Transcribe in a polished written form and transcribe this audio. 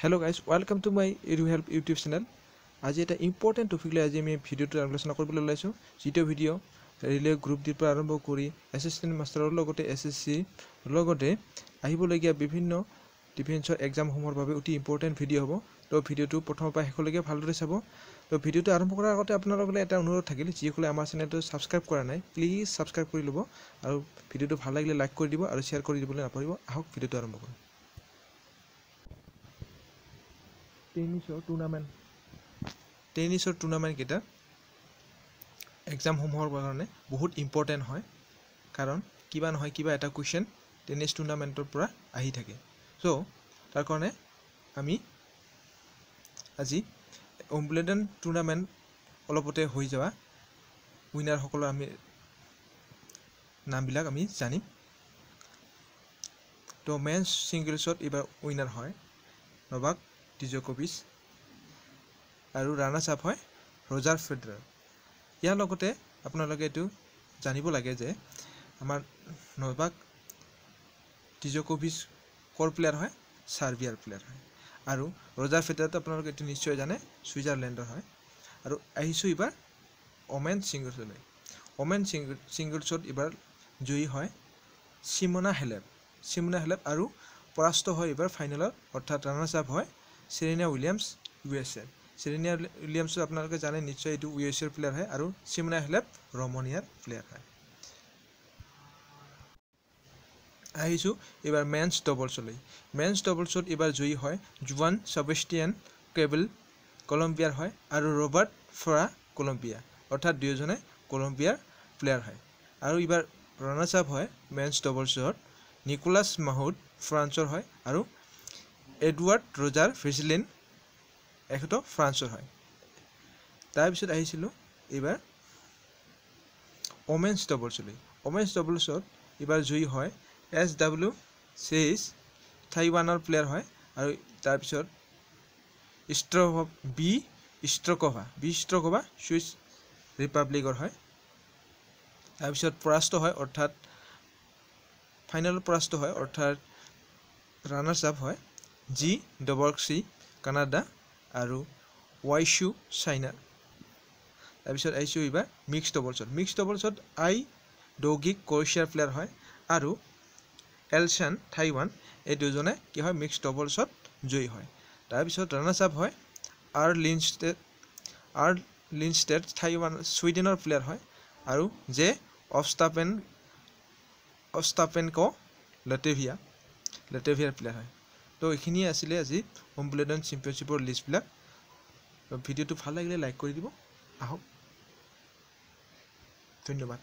Hello guys, welcome to my Edu Help YouTube channel. আজি এটা important topic লৈ আজি আমি ভিডিঅ'টো আলোচনা কৰিবলৈ ওলাইছোঁ, যিটো ভিডিঅ' ৰেলৱে গ্ৰুপ ডিৰ পৰা আৰম্ভ কৰি এছিষ্টেণ্ট মাষ্টাৰৰ লগতে এছ এছ চিৰ লগতে আহিবলগীয়া বিভিন্ন ডিফেন্সৰ এক্সামসমূহৰ বাবে অতি ইম্পৰ্টেণ্ট ভিডিঅ' হ'ব। তো ভিডিঅ'টো প্ৰথমৰ পৰা শেষলৈকে ভালদৰে চাব। তো ভিডিঅ'টো আৰম্ভ কৰাৰ আগতে আপোনালোকলৈ এটা অনুৰোধ থাকিল, যিসকলে আমাৰ চেনেলটো ছাবস্ক্ৰাইব কৰা নাই প্লিজ ছাবস্ক্ৰাইব কৰি ল'ব আৰু ভিডিঅ'টো ভাল লাগিলে লাইক কৰি দিব আৰু শ্বেয়াৰ কৰি দিবলৈ নাপাহৰিব। আহক ভিডিঅ'টো আৰম্ভ কৰোঁ। টেনিছৰ টুৰ্ণামেণ্টকেইটা এক্সামসমূহৰ কাৰণে বহুত ইম্পৰ্টেণ্ট হয়, কাৰণ কিবা নহয় কিবা এটা কুৱেশ্যন টেনিছ টুৰ্ণামেণ্টৰ পৰা আহি থাকে। চ' তাৰ কাৰণে আমি আজি উইম্বলডন টুৰ্ণামেণ্ট অলপতে হৈ যোৱা উইনাৰসকলৰ আমি নামবিলাক আমি জানিম। তো মেন্স ছিংগলছত এইবাৰ উইনাৰ হয় নভাক ডিজকোভিচ আৰু ৰানাৰ্ছ আপ হয় ৰজাৰ ফেডাৰাৰ। ইয়াৰ লগতে আপোনালোকে এইটো জানিব লাগে যে আমাৰ নভাক ডিজকোভিচ ক'ৰ প্লেয়াৰ হয়, ছাৰ্বিয়াৰ প্লেয়াৰ হয়, আৰু ৰজাৰ ফেডাৰাৰটো আপোনালোকে এইটো নিশ্চয় জানে ছুইজাৰলেণ্ডৰ হয়। আৰু আহিছোঁ এইবাৰ ওমেন ছিংগলছলৈ। ওমেন ছিংগলছত এইবাৰ জয়ী হয় চিমনা হেলেপ আৰু পৰাস্ত হয় এইবাৰ ফাইনেলত, অৰ্থাৎ ৰানাৰ্ছ আপ হয় Serena Williams U S এৰ। চেৰিনা উইলিয়ামছো আপোনালোকে জানে নিশ্চয় এইটো ইউ এছ এৰ প্লেয়াৰ হয় আৰু চিমনা হেলেপ ৰমনিয়াৰ প্লেয়াৰ হয়। আহিছোঁ এইবাৰ মেন্স ডবলছলৈ। মেন্স ডবলছত এইবাৰ জয়ী হয় জুৱান চেবাষ্টিয়ান কেবল কলম্বিয়াৰ হয় আৰু ৰবাৰ্ট ফৰা কলম্বিয়া, অৰ্থাৎ দুয়োজনে কলম্বিয়াৰ প্লেয়াৰ হয়। আৰু এইবাৰ ৰানাৰ্ছ আপ হয় মেন্স ডবলছত নিকোলাছ মাহুদ ফ্ৰান্সৰ হয় আৰু এডৱাৰ্ড ৰজাৰ ফিজলিন এখেতো ফ্ৰান্সৰ হয়। তাৰপিছত আহিছিলোঁ এইবাৰ ওমেন্স ডবলছলৈ। ওমেন্স ডবলছত এইবাৰ জয়ী হয় এছ ডাব্লিউ চেইছ টাইৱানৰ প্লেয়াৰ হয় আৰু তাৰপিছত বি ষ্ট্ৰকভা চুইচ ৰিপাব্লিকৰ হয়। তাৰপিছত পৰাস্ত হয়, অৰ্থাৎ ফাইনেলত পৰাস্ত হয়, অৰ্থাৎ ৰানাৰ্ছ আপ হয় জি ডবৰ্কচি কানাডা আৰু ৱাইচু চাইনা। তাৰপিছত আহিছোঁ এইবাৰ মিক্স ডবলছত। মিক্স ডবলছত আই ডৌগিক ক্ৰ'ৱেছিয়াৰ প্লেয়াৰ হয় আৰু এলচান টাইৱান, এই দুজনে কি হয় মিক্স ডবলছত জয়ী হয়। তাৰপিছত ৰানাৰ্ছ আপ হয় আৰ লিনষ্টেড টাইৱান ছুইডেনৰ প্লেয়াৰ হয় আৰু জে অষ্টাপেনকো লেটেভিয়াৰ প্লেয়াৰ হয়। তো এইখিনিয়ে আছিলে আজি উইম্বলডন চেম্পিয়নশ্বিপৰ লিষ্টবিলাক। ভিডিঅ'টো ভাল লাগিলে লাইক কৰি দিব। আহক, ধন্যবাদ।